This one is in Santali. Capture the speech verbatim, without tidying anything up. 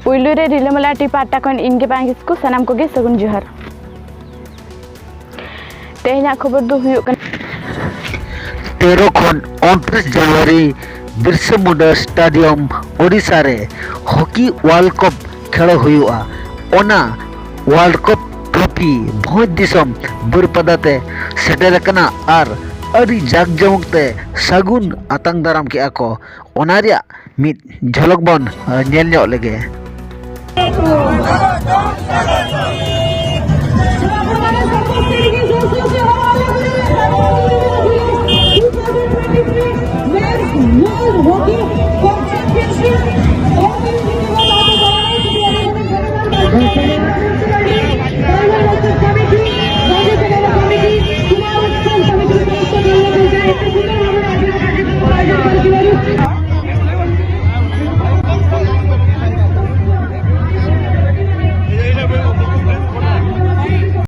ᱯᱩᱭᱞᱩ ᱨᱮ ᱨᱤᱞᱟᱹᱢᱟᱞᱟ ᱴᱤ ᱯᱟᱦᱴᱟ ᱠᱷᱚᱱ ᱤᱧ ᱜᱮ ᱵᱟᱝ ᱠᱤᱥᱠᱩ, ᱥᱟᱱᱟᱢ ᱠᱚᱜᱮ ᱥᱟᱹᱜᱩᱱ ᱡᱚᱦᱟᱨ᱾ ᱛᱮᱦᱮᱧᱟᱜ ᱠᱷᱚᱵᱚᱨ ᱫᱚ ᱦᱩᱭᱩᱜ ᱠᱟᱱᱟ, ᱛᱮᱨᱚ ᱠᱷᱚᱱ ᱩᱱᱛᱨᱤᱥ ᱡᱟᱱᱩᱣᱟᱨᱤ ᱵᱤᱨᱥᱟ ᱢᱩᱱᱰᱟ ᱥᱴᱮᱰᱤᱭᱟᱢ ᱳᱰᱤᱥᱟ ᱨᱮ ᱦᱚᱠᱤ ᱣᱟᱨᱞᱰ ᱠᱟᱯ ᱠᱷᱮᱞ ᱦᱩᱭᱩᱜᱼᱟ᱾ ᱚᱱᱟ ᱣᱟᱨᱞᱰ ᱠᱟᱯ ᱴᱨᱚᱯᱷᱤ ᱵᱷᱚᱸᱡᱽ ᱫᱤᱥᱚᱢ ᱵᱟᱹᱨᱯᱟᱫᱟ ᱛᱮ ᱥᱮᱴᱮᱨ ᱟᱠᱟᱱᱟ ᱟᱨ ᱟᱹᱰᱤ ᱡᱟᱠ ᱡᱚᱢᱚᱠ ᱛᱮ ᱥᱟᱹᱜᱩᱱ ᱟᱛᱟᱝ ᱫᱟᱨᱟᱢ ᱠᱮᱜᱼᱟ ᱠᱚ᱾ ᱚᱱᱟ ᱨᱮᱭᱟᱜ ᱢᱤᱫ ᱡᱷᱚᱞᱚᱠ ᱵᱚᱱ ᱧᱮᱞ ᱧᱚᱜ ᱞᱮᱜᱮ᱾